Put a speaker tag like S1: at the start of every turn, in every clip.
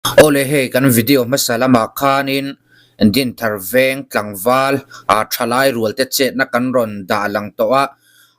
S1: Awle hei kan video hmasa lamah khanin Dinthar veng tlangval ah thalai rual te chetna kan rawn dah lang tawh a,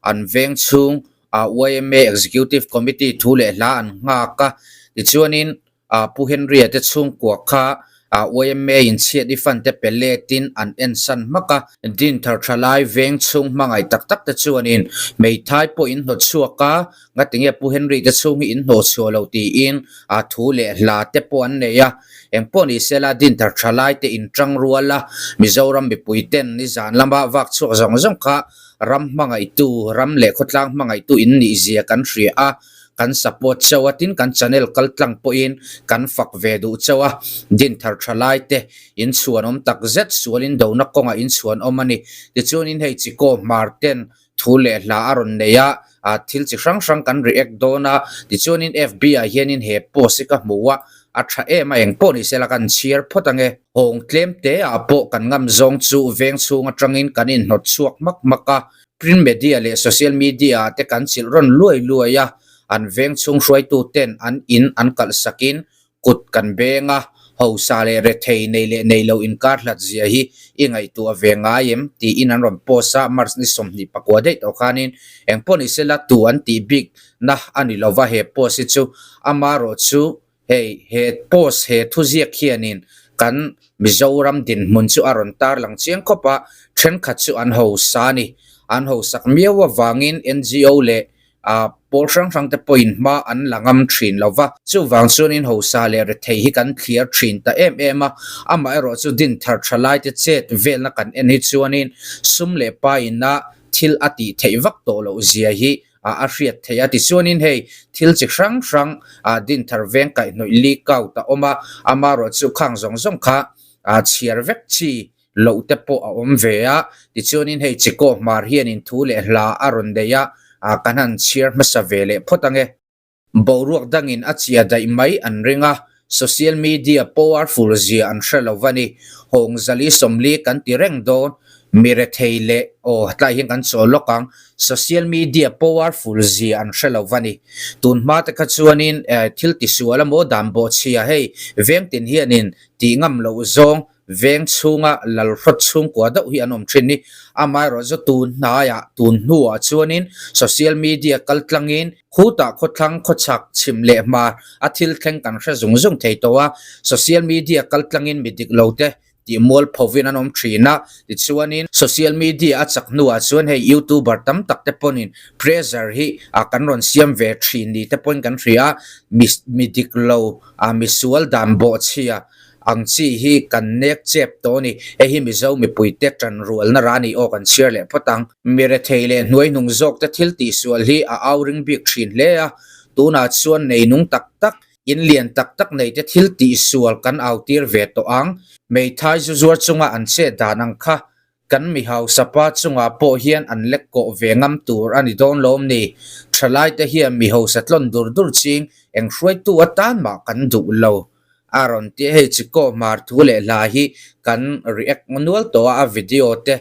S1: an veng chhung ah yma Executive Committee thu leh hla an nghak a, tichuanin ah Pu Henry-a te chhungkua kha ah yma in chhiat i fund te pe letin an ensan hmak a. Dinthar thalai veng chhung hmangaih tak tak te chuanin hmeithai pawh in hnawt chhuak a, Ngatinge Pu Henry te chhung hi in hnawh chhuah lo tiin a thu leh hla te pawh an nei a, engpawh ni sela Dinthar tha lai te in tang rual a, Mizoram mipui ten nizan lama vak chhuak zawng zawng kha ram hmangaihtu, ram leh khawtlang hmangaihtu in nih zia kan hria a, kan support chauh a, tin kan channel kal tlang pawhin kan fak ve duh chauh a, Dinthar tha lai te in chhuanawm tak zet sualin dona kawngah in chhuanawm a ni. Tichuanin hei Chikaw Hmar ten Thu leh hla a rawn nei a, ah thil chi hrang hrang kan react dawn a, tichuanin FB ah hianin he post hi ka hmu a, a tha em a engpawh ni sela kan chhiar phawt ange. Hawng tlem te ah pawh kan ngam zawng chu veng chhung atangin kan inhnawt chhuak hmak hmak a, print media leh social media ah te kan chilh rawn luai luai a, an veng chhung hruaitu ten an in an kalh sakin Kut kan beng a, hausa leh rethei nei leh nei lo inkar hlat zia hi i ngaihtuah ve ngai em? tiin an rawn post a, March ni 24 daih tawh khanin engpawh ni sela tu an tih bik na a ni lova he post hi chu amarawh chu hei he post he thuziak hianin kan Mizoram dinhmun chu a rawn tarlang chiang khawp a, thenkhat chu an hausa a ni. An hausak miau avangin NGO leh A pawl hrang hrang te pawhin hma an la ngam thin lo va, chuvang chuanin hausa leh rethei hi kan thliar thin ta em em a, amaherawh chu din thar tha lai te chet velna kan en hi chuanin sum leh paina thil a tih theih vak tawh loh zia hi a hriat theih a, tichuanin hei thil chi hrang hrang din thar veng kaihhnawih leak out a awm a, amaherawh chu khang zawng zawng kha chhiar vek chi loh te pawh a awm ve a, tichuanin hei Chikaw Hmar hianin thu leh hla a rawn nei a, kan han chhiar hmasa ve leh phawt ange. Boruak dangin a chia daih mai an ring a, social media powerful zia an hre lo va ni. Hawng zali sawmli kan ti reng dawn, mi rethei leh aw tlai hian kan chawl lawk ang, social media powerful zia an hre lo va ni. Tun hma te kha chuanin thil tisual emaw dan bawhchhia hei vengtin hianin tih ngam loh zawng Veng chhunga lalhrawt chhungkua deuh hi an awm thin ni. Amaherawhchu tun hnaiah, tun hnuah chuanin social media kal tlangin khutah khawthlang, khawchhak, chhim leh hmar a thil thleng kan hre zung zung thei tawh a. Social media kal tlangin mi dik lo te tih mual phovin an awm thin a. Tichuanin social media a chak hnuah chuan hei youtuber tam tak te pawhin pressure hi kan rawn siam ve thin ni te pawhin kan hria a. Mi dik lo, misual dan bawhchhia Ang chi hi kan nek chep tawh a ni. Hei hi Mizo mipuite tan rualna ra ni aw kan chhiar leh phawt ang. Mi rethei leh hnuaihnung zawkte thil tihsual hi a au ring bik thin hle a, tunah chuan neinung tak tak, in lian tak tak neite thil tihsual kan au tir ve tawh ang. Hmeithai zu zuar chunga an chet dan ang kha Kan mi hausa pa chungah pawh hian an lek kawh ve ngam tur a ni dawn lawm ni? Thalaite hian mi hausa tlawn dur dur ching eng hruaitu atan mah kan duh lo. A rawn ti a, hei Chikaw Hmar thu leh hla hi kan react nual tawh a, a video te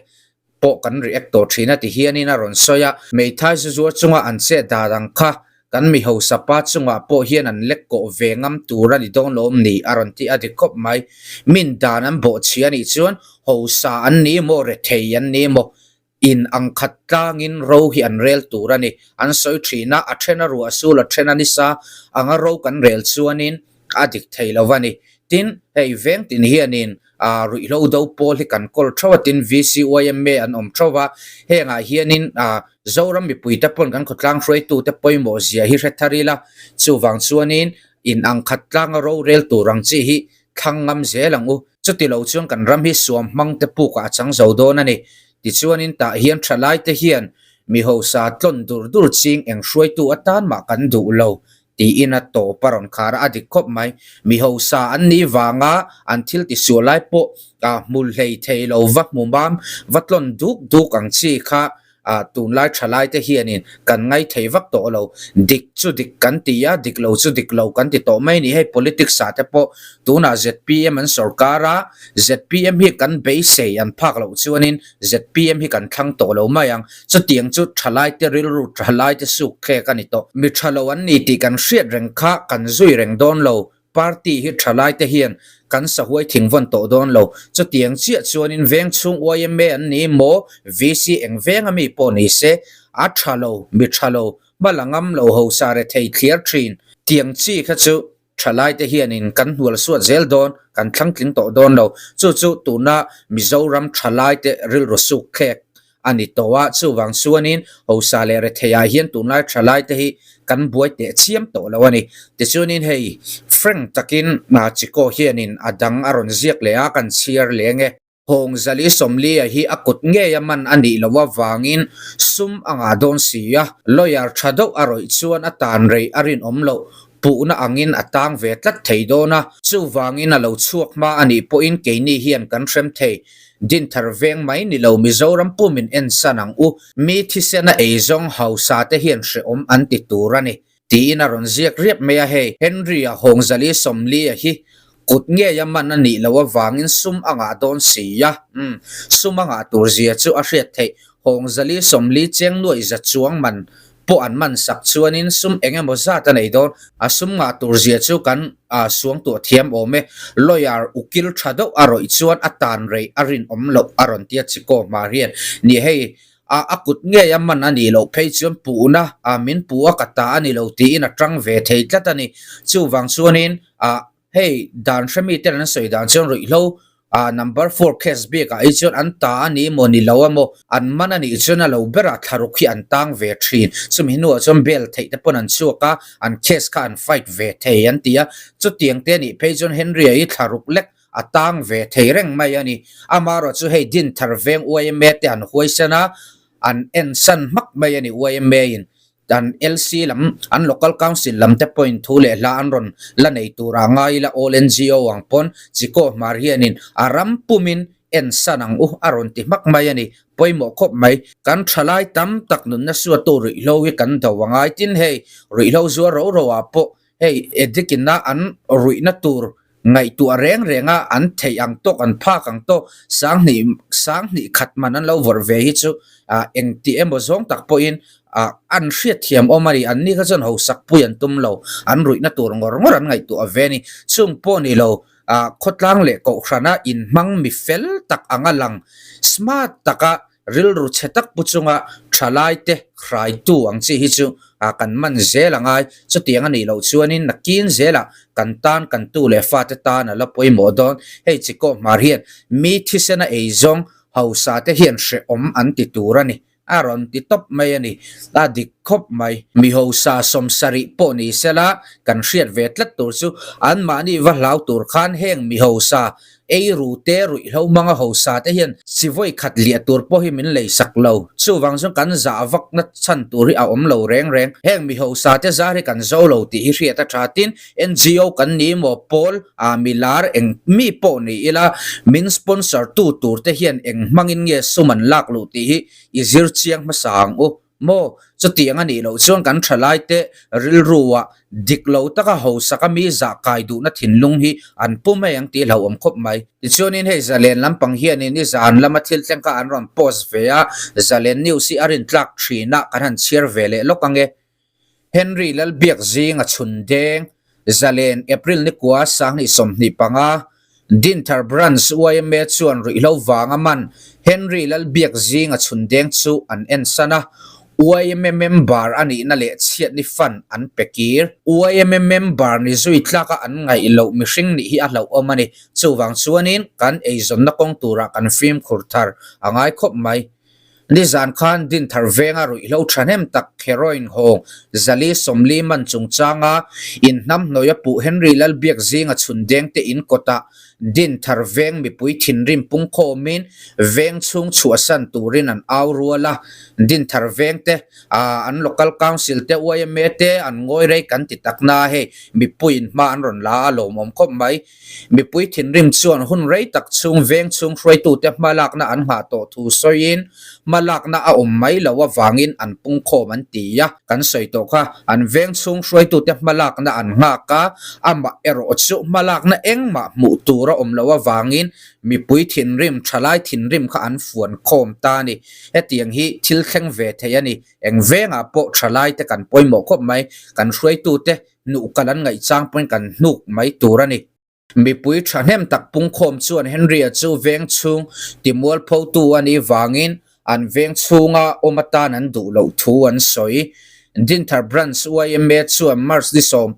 S1: pawh kan react tawh thin a ti hianin a rawn sawi a. Hmeithai zu zuar chunga an chet dan ang kha Kan mi hausa pa chungah pawh hian an lek kawh ve ngam tur a ni dawn lo awm ni a rawn ti a dik khawp mai. Min dan an bawhchhia a nih chuan hausa an ni maw rethei an ni maw in ang khat tlangin ro hi an rel tur a ni. An sawi thin a, a then a ruah sul a then a nisa anga ro kan rel chuanin a dik thei lo a ni. Tin, hei veng tin hianin ah ruihhlo do pawl hi kan kawl theuh a, tin VCYMA an awm theuh a, hengah hianin ah Zoram mipuite pawn kan khawtlang hruaitute pawimawh zia hi hre thar ila, chuvang chuanin in ang khat tlanga rorel tur ang chi hi thlang ngam zel ang u. Chuti lo chuan kan ram hi suam hmang te pukah a chang zo dawn a ni. Tichuanin tah hian thalaite hian mi hausa tlawn dur dur ching eng hruaitu atan mah kan duh lo Tiin a tawp a rawn khar a, a dik khawp mai. Mi hausa an nih vanga an thil ti sual lai pawh hmu hlei thei lo va hmu mam va tlawn duk duk ang chi kha tunlai tha lai te hianin kan ngai thei vak tawh lo. Dik chu dik kan ti a, dik lo chu dik lo kan ti tawh mai a ni. Hei politics ah te pawh tunah zpm an sawrkar a, zpm hi kan beisei an phak loh chuanin zpm hi kan thlang tawh lo mai ang. Chutiang chu thalaite rilru thalaite suk thlek a ni tawh. Mi tha lo an ni tih kan hriat reng kha kan zui reng dawn lo. Party hi thalaite hian kan sahuai thingvawn tawh dawn lo. Chutiang chiah chuanin veng chhung yma an ni maw, VC eng veng ami pawh ni se, a tha lo, mi tha lo, hma la ngam lo hosa rethei thliar thin. Tiang chi kha chu thalaite hianin kan hnual suat zel dawn, kan thlangtling tawh dawn lo. Chu chu tuna Mizoram thalaite rilru suk thlek a ni tawh a, chuvang chuanin hosa leh retheiah hian tunlai thalai te hi kan buai teh chiam tawh lo a ni. Tichuanin hei frank takin Chiko hianin a dang a rawn ziak leh a, kan chhiar leng e. Hawng Zali Sawmlia hi a kut ngei a man a nih loh avangin sum a ngah dawn si a, lawyer tha deuh a rawih chuan a tan rei a rinawm loh puhna angin a tang ve tlat thei dawn a, chuvangin a lo chhuak hma a nih pawhin keini hian kan hrem thei. Dinthar veng mai ni lo Mizoram pumin ensan ang u, mi thisena eizawng hausa te hian hrehawm an ti tur a ni, tiin a rawn ziak riap mai a hei. Henry-a Hawngzali Sawmli-a hi kut ngeia man a nih loh avangin sum a ngah dawn si a, umm, sum a ngah tur zia chu a hriat theih. Hawngzali Sawmli cheng nuaih za chuang man pawh an man sak chuanin sum eng emaw zat a nei dawn. A sum ngah tur zia chu kan suangtuah thiam awm e. Lawyer ukil tha deuh a rawih chuan a tan rei a rinawm loh a rawn tia Chiko hmar hian ni hei a a kut ngei a man a nih loh phei chuan puhna a min puh a ka ta a ni lo tiin a tang ve thei tlat a ni. Chuvang chuanin a Hei dan hremi ten an sawi dan chuan ruihhlo ah number four case bik ah hi chuan an ta a ni emaw ni lo emaw an man a nih chuan a lo berah thlaruk hi an tang ve thin. Chumi hnuah chuan bail theih te pawn an chhuak a, an case kha an fight ve thei an ti a. Chutiang te nih phei chuan Henry-a hi thlaruk lek a tang ve thei reng mai a ni. Amaherawh chu hei Dinthar veng yma te an huaisan a, an ensan hmak mai a ni yma in. An LC lam, an Local Council lam te pawhin thu leh hla an rawn la nei tur a ngai ila All NGO ang pawn Chikaw Hmar hianin a ram pumin en san ang u a rawn ti hmak mai a ni. Pawimawh khawp mai. Kan thalai tam tak nunna suatu ruihhlo hi kan do a ngai tin hei ruihhlo zuar ro ro ah pawh hei addict ina an ruihna tur ngaihtuah reng reng a an theih ang tawk an phak ang tawk sanghnih sanghnih khat man an lo vawrh ve hi chu ah engti emaw zawng tak pawhin ah an hriatthiam awm a ni an ni kha chuan hausak pui an tum lo an ruihna tur ngawr ngawr an ngaihtuah ve a ni chung pawh ni lo ah khawtlang leh kohhrana inhmang mi fel tak anga lang smart taka Rilru chhe tak pu chunga thalaite hraitu ang chi hi chu kan man zel a ngai. Chutiang a nih loh chuanin nakin zelah kan tan kan tu leh fate tan a la pawimawh dawn. Hei Chikaw Hmar hian mi thisena eizawng hausa te hian hrehawm an ti tur a ni. A rawn ti tawp mai a ni. A dik khawp mai. Mi hausa sawmsarih pawh ni sela kan hriat ve tlat tur chu anmahni va hlau tur khan heng mi hausa Ei ru te ruihhlo hmanga hausa te hian chivawi khat liah tur pawh hi min lei sak lo. Chuvang chuan kan zah vakna chhan tur hi a awm lo reng reng. Heng mi hausa te zar hi kan zo lo tih hi hriat a tha. Tin, NGO kan ni maw pawl ah mi lar eng mi pawh ni ila min sponsor tu tur te hian eng hmangin nge sum an lak luh tih hi i zir chiang hmasa ang u. Maw? Chutiang a nih loh chuan kan thalaite rilruah dik lo taka hausak a mi zah kai duhna thinlung hi an pu mai ang tih hlauhawm khawp mai. Tichuanin hei Zalen lampang hianin i zan lama thil thleng kha an rawn post ve a, Zalen news hi a rintlak thin a, kan han chhiar ve leh lawk ange. Henry Lalbiak zing a chhun deng, Zalen April nikua 2025, Dinthar Branch yma chuan ruihhlo vanga man Henry Lalbiak zing a chhun deng chu an ensan a, yma member a nihna leh chhiatni fund an pe kir. Yma member ni zui tlaka an ngaih loh mihring nih hi a hlauhawm a ni. Chuvang chuanin kan eizawnna kawng turah kan fimkhur thar a ngai khawp mai. Nizan khan Dinthar venga ruihhlo thahnem tak heroin hawng Zali 40 man chungchanga inhnamhnawih a puh Henry Lalbiak zinga chhun dengte in kawtah Dinthar veng mipui thinrim pungkhawmin veng chhung chhuahsan turin an au rual a. Dinthar vengte an Local Council te yma te an ngawi rei kan ti tak na hei mipuiin hma an rawn la a lawmawm khawp mai. Mipui thinrim chuan hun rei tak chhung veng chhung hruaitute hmalakna an nghah tawh thu sawiin hmalakna a awm mai lo avangin an pungkhawm an ti a, kan sawi tawh kha an veng chhung hruaitute hmalakna an nghak a, amah erawh chu hmalakna engmah hmuh tur a. tur a awm loh avangin mipui thinrim, thalai thinrim kha an fuan khawm ta a ni. Hetiang hi thil thleng ve thei a ni. Eng vengah pawh thalai te kan pawimawh khawp mai, kan hruaitute hnuh kal an ngaihchang pawhin kan hnuk mai tur a ni. Mipui thahnem tak pungkhawm chuan Henry-a chu veng chhung timualphotu a nih vangin an veng chhunga awm atan an duh loh thu an sawi. Dinthar Branch yma chuan March ni 15,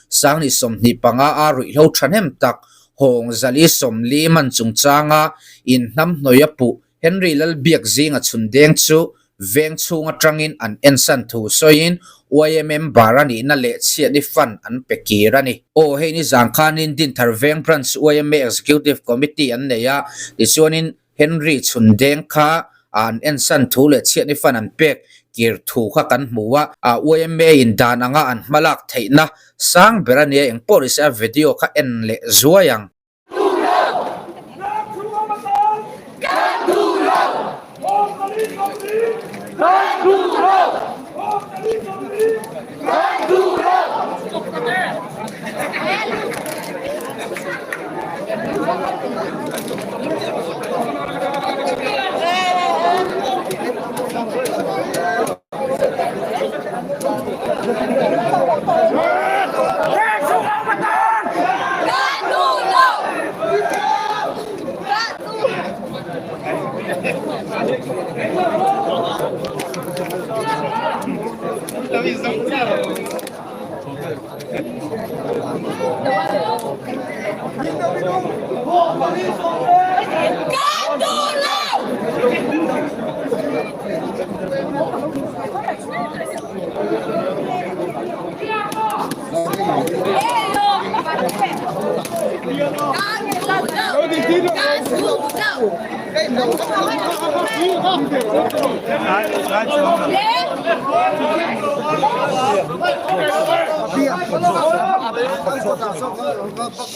S1: 2025 a ruihhlo thahnem tak hawng zali 40 man chungchanga inhnamhnawih a puh Henry Lalbiak zinga chhun deng chu veng chhung atangin an ensan thu sawiin yma member a nihna leh chhiatni fund an pe kir a ni. Aw hei ni zan khanin Dinthar Veng Branch yma Executive Committee an nei a, tichuanin Henry chhun deng kha an ensan thu leh chhiatni fund an pek kir thu kha kan hmu a, yma in dan anga an hmalak theihna sang ber a nia engpawh ni se a video kha en leh zuai ang.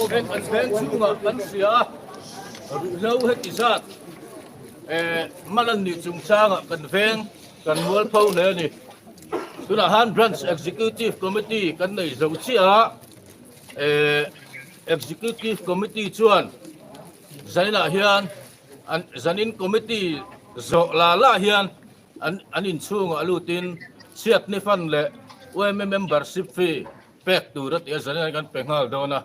S2: Heng an veng chhungah kan hria a, ruihhlo heti zat mal an nih chungchangah kan veng kan mualpho hle a ni. Tunah han Branch Executive Committee kan nei zo chiah a, Executive Committee chuan zaninah hian an zanin committee zawh la la hian an an inchhungah lutin chhiatni fund leh yma membership fee pek tur a ti a, zaninah kan pe nghal dawn a.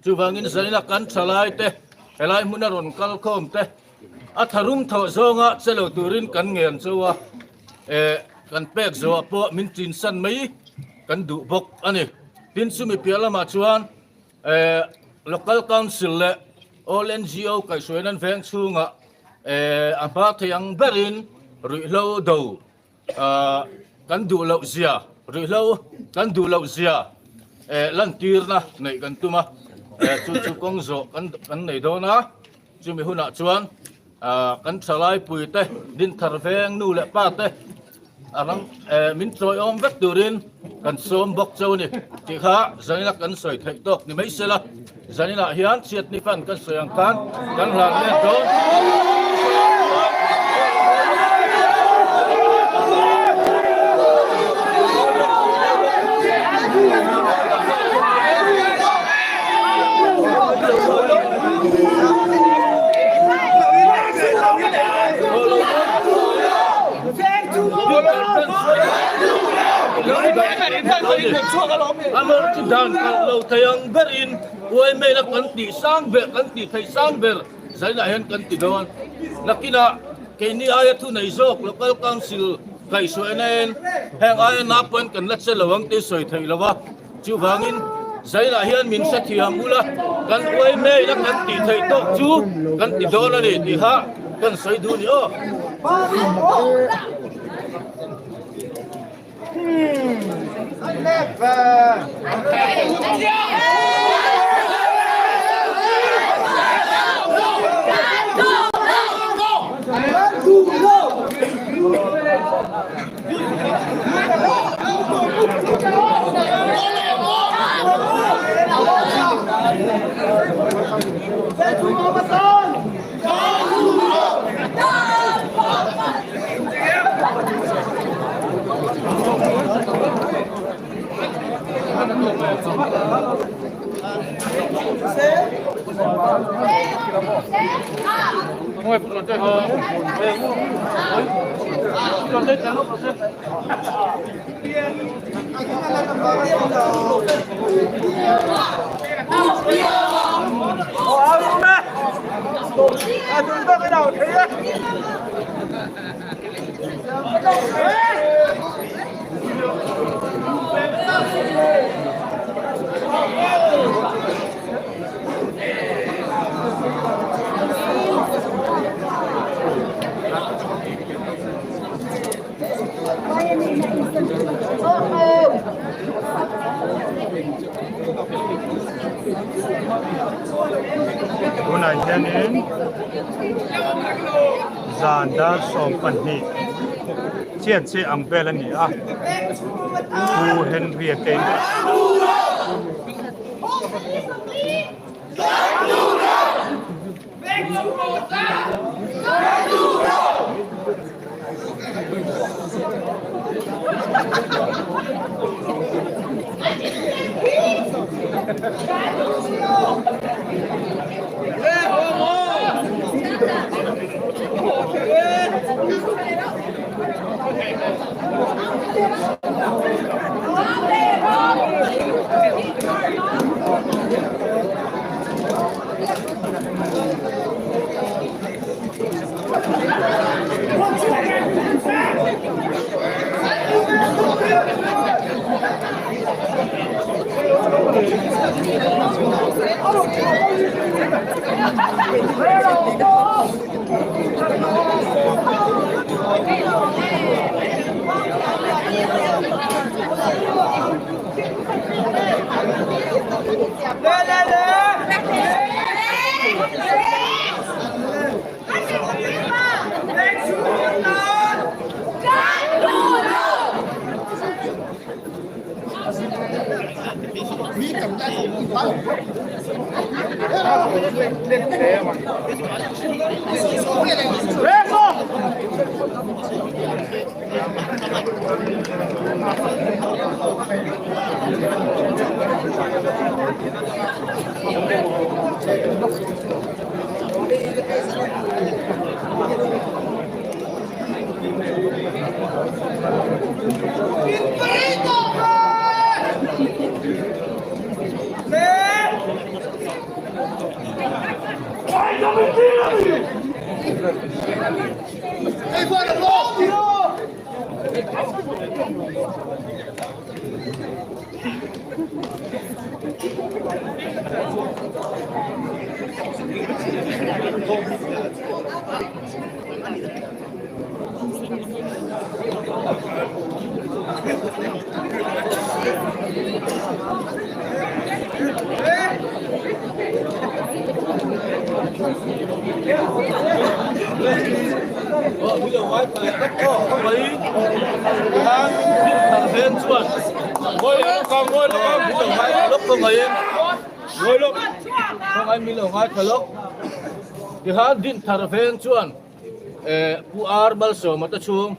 S2: Chuvangin zaninah kan thalai te helai hmuna rawn kal khawm te a tharum thawh zawnga che lo turin kan ngen chu a, kan pek zawhah pawh min chinsan mai kan duh bawk a ni. Tin chumi piah lamah chuan Local Council leh All NGO kaihhruaina an veng chhungah a hma thei ang berin ruihhlo do kan duh loh zia, ruihhlo kan duh loh zia lantirna neih kan tum a, chu chu kawng zawh kan nei dawn a, chumi hunah chuan kan thalaipui te, Dinthar veng nu leh pa te a rang min chawiawm vek turin kan sawm bawk cheu a ni tih kha zanina kan sawi theih tawk ni mai sela, zaninah hian chhiatni fan kan sawi ang khan kan hlan let dawn. Amar chu dan kalh lo thei ang berin uaimela kan tih sang ber kan tih theih sang ber zainah hian kan ti dawn. Nakinah keini aia thu nei zawk Local Council kaihhruaina en heng aia naupang kan la che lo ang tih sawi theih lo a. Chuvangin Zainah hian min hrethiam ula, kan uai mail a kan tih theih tawk chu kan ti dawn a ni tih kha kan sawi duh a ni aw.
S3: Tunah hianin zan dar 12 chian chiah ang vel a ni a, Pu Henry-a te in.
S2: Tihan Dinthar veng chuan Pu Ar Malsawma te chhung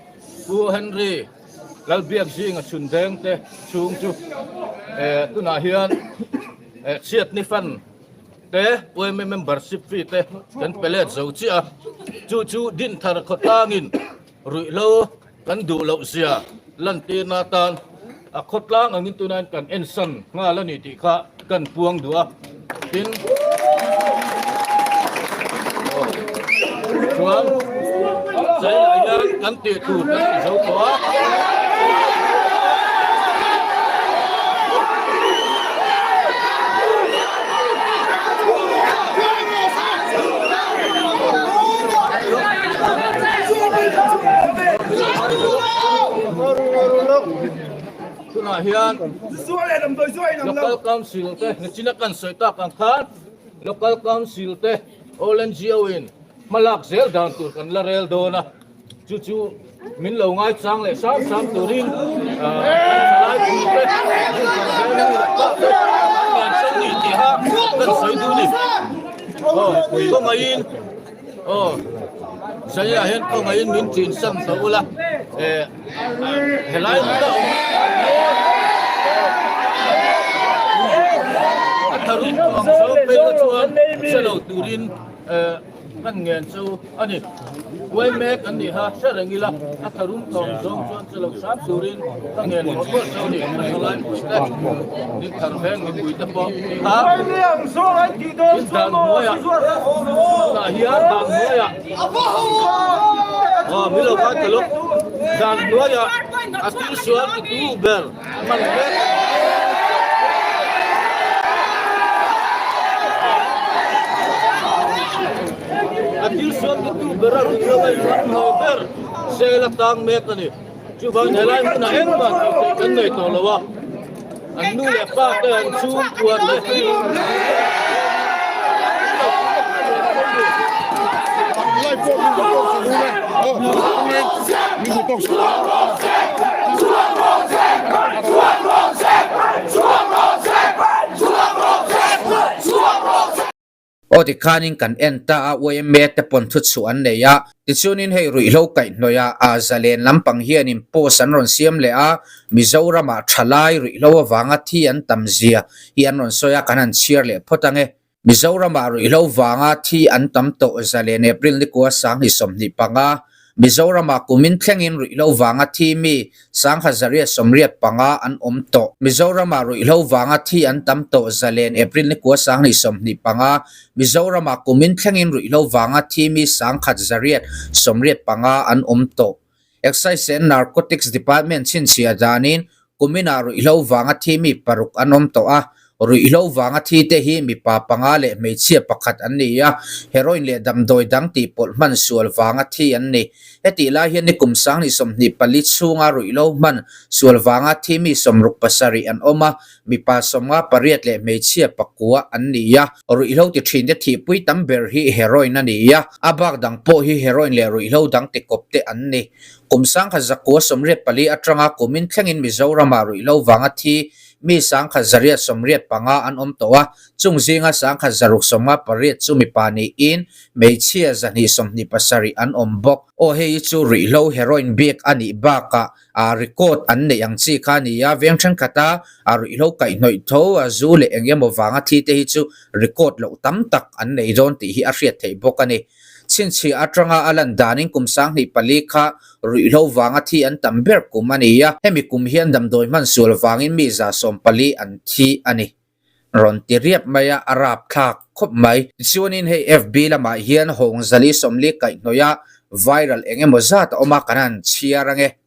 S2: Pu Henry Lalbiak zinga chhun deng te chhung chu tunah hian chhiatni fan te yma membership fee te kan pe let zo chiah a, chu chu Dinthar khawtlangin ruihhlo kan duh loh zia lantirna atan a khawtlang angin tunain kan ensan nghal a ni tih kha kan puang duh a, tin chuan zaiah hian kan tih tur kan ti zo tawh a. Tunah hian Local Council te nichina kan sawi tak ang khan Local Council te All NGO in hmalak zel dan tur kan la rel dawn a, chu chu min lo ngaichang leh sam sam turin thalai pui te kan sawi tih a kan sawi duh a ni. Aw kawngaihin aw Zaiah hian kawngaihin min ṭin san tawh ula eh helai hmun a awm a tharum ang zawng phei kha chuan. chuan che lo turin kan ngen chu a ni. Huai mek an nih ha hre reng ila a tharum thawm zawng chuan che lo hram turin ka ngen mawlh mawlh chu a ni. A thalai pui te, Dinthar veng mipui te pawh kha in dan hnuaiah tah hian dan hnuaiah aw min lo kai ta lawk dan hnuaiah a thil sual titu ber man vek. A thil sual titu ber a ruih lo a inhman lo ber sel a tang mek a ni. Chuvang helai hmunah engmah tih theih kan nei tawh lo a, an nu leh pa te an chhungkua te
S1: Aw tikhanin kan en ta a, yma te pawn thu chhuah an nei a, tichuanin hei ruihhlo kaihhnawih ah a zalen lampang hianin post an rawn siam leh a, Mizoramah thalai ruihhlo avanga thi an tam zia hi an rawn sawi a, kan han chhiar leh phawt ange. Mizoramah ruihhlo vanga thi an tam tawh zalen April nikua 2025. Mizoramah kumin thlengin ruihhlo vanga thi mi 1185 an awm tawh. Mizoramah ruihhlo vanga thi an tam tawh zalen April nikua 2025. Mizoramah kumin thlengin ruihhlo vanga thi mi 1185 an awm tawh. Excise and Narcotics Department chhinchhiah danin Kuminah ruihhlo vanga thi mi paruk an awm tawh a, ruihhlo vanga thi te hi mipa panga leh hmeichhia pakhat an ni a, heroin leh damdawi dang tih pawlh hman sual vanga thi an ni. Hetih lai hian nikum 2024 chhunga ruihhlo hman sual vanga thi mi 67 an awm a, mipa 58 leh hmeichhia pakua an ni a, ruihhlo ti thin te thihpui tam ber hi heroin a ni a, a bak dang pawh hi heroin leh ruihhlo dang tikawp te an ni. Kum 1984 atanga kumin thlengin Mizoramah ruihhlo vanga thi mi 1185 an awm tawh a, chung zinga 1658 chu mipa niin hmeichhia 227 an awm bawk. Aw hei hi chu ruihhlo heroin bik a nih bakah a record an neih ang chi kha a ni a, veng thenkhat a ruihhlo kaihhnawih tho a zu leh eng emaw vanga thi te hi chu record loh tam tak an nei dawn tih hi a hriat theih bawk a ni. Chhinchhiah atanga a lan danin kum 24 kha ruihhlo vanga thi an tam ber kum a ni a, hemi kum hian damdawi hman sual vangin mi 40 an thi a ni. Rawn ti riap mai a, a rap thlak khawp mai. Tichuanin hei FB lamah hian hawng zali sawmli kaihhnawih a viral eng emaw zat a awm a, kan han chhiar ange.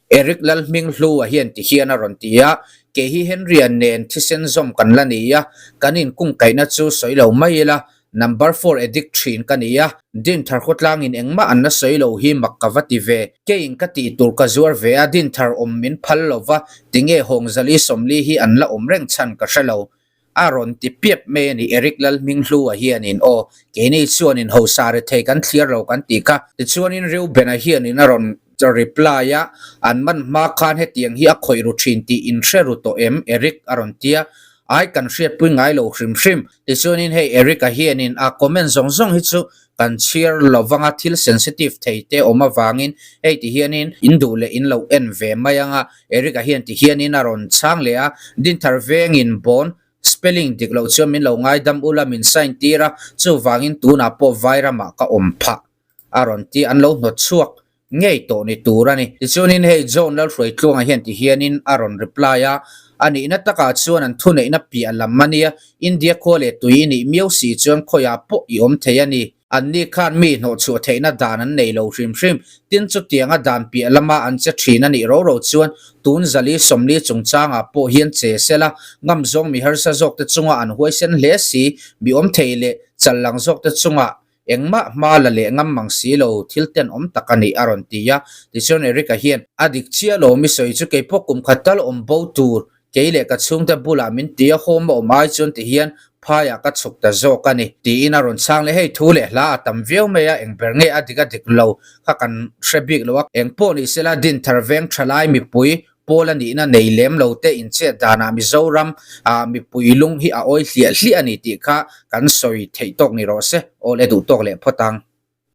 S1: Eric Lalhminghlua hian ti hian a rawn ti a, Kei hi Henry-a nen thisen zawm kan la ni a, kan inkungkaihna chu sawi lo mai ila, number four addict thin ka ni a, Dinthar khawtlangin engmah an la sawi lo hi mak ka va ti ve. Keiin ka tih tur ka zuar ve a, Dinthar awm min phal lo va, tinge Hawngzali Sawmli hi an la awm reng chhan ka hre lo. A rawn ti piap mai a ni Eric Lalhminghlua hianin aw keini chuanin hosa rethei kan thlir lo kan tih kha. Tichuanin Reuben-a hianin a rawn reply a, an man hma khan hetiang hi a khawih ru thin tih in hre ru tawh em Eric a rawn ti a, ai kan hriatpui ngai lo hrim hrim. Tichuanin hei Eric-a hianin a comment zawng zawng hi chu kan chhiar lo vanga thil sensitive thei te awm avangin hei ti hianin in duh leh in lo en ve mai anga Eric-a hian ti hianin a rawn chhang leh a, Dinthar vengin bawn spelling dik loh chuan min lo ngaidam ula min sign tir a, chuvangin tunah pawh Vairamah ka awm phah a rawn ti an lo hnawt chhuak ngei tawh ni tur a ni. Tichuanin hei John Lalhruaitluanga hian ti hianin a rawn reply a, a nihna takah chuan an thuneihna piah lam a nia, India khua leh tui i nih miau si chuan khawiah pawh i awm thei a ni. Anni khan mi hnawhchhuah theihna dan an nei lo hrim hrim. Tin, chutianga dan piah lama an che thin a nih ro ro chuan tun zali sawmli chungchangah pawh hian che sela, ngam zawng mi harsa zawkte chunga an huaisen hle si, mi awm thei leh chal lang zawkte chungah engmah hma la leh ngam mang si lo thil tenawm tak a nih a rawn ti a. Tichuan Eric-a hian, A dik chiah lo mi sawi chu keipawh kum khat tal awm bo tur Kei leh ka chhungte bulah min ti a hawm a awm ai chuan ti hian phaiah ka chhuk ta zawk a ni, tiin a rawn chhang leh. Hei thu leh hla a tam viau mai a, eng ber nge a dik a dik lo kha kan hre bik lo a. Eng pawh ni sela Dinthar veng thalai mipui pawl a nihna nei lem lo te inchet danah Mizoram ah mipui lung hi a awi hliah hliah a ni tih kha kan sawi theih tawk ni rawh se. Aw le duh tawk leh phawt ang.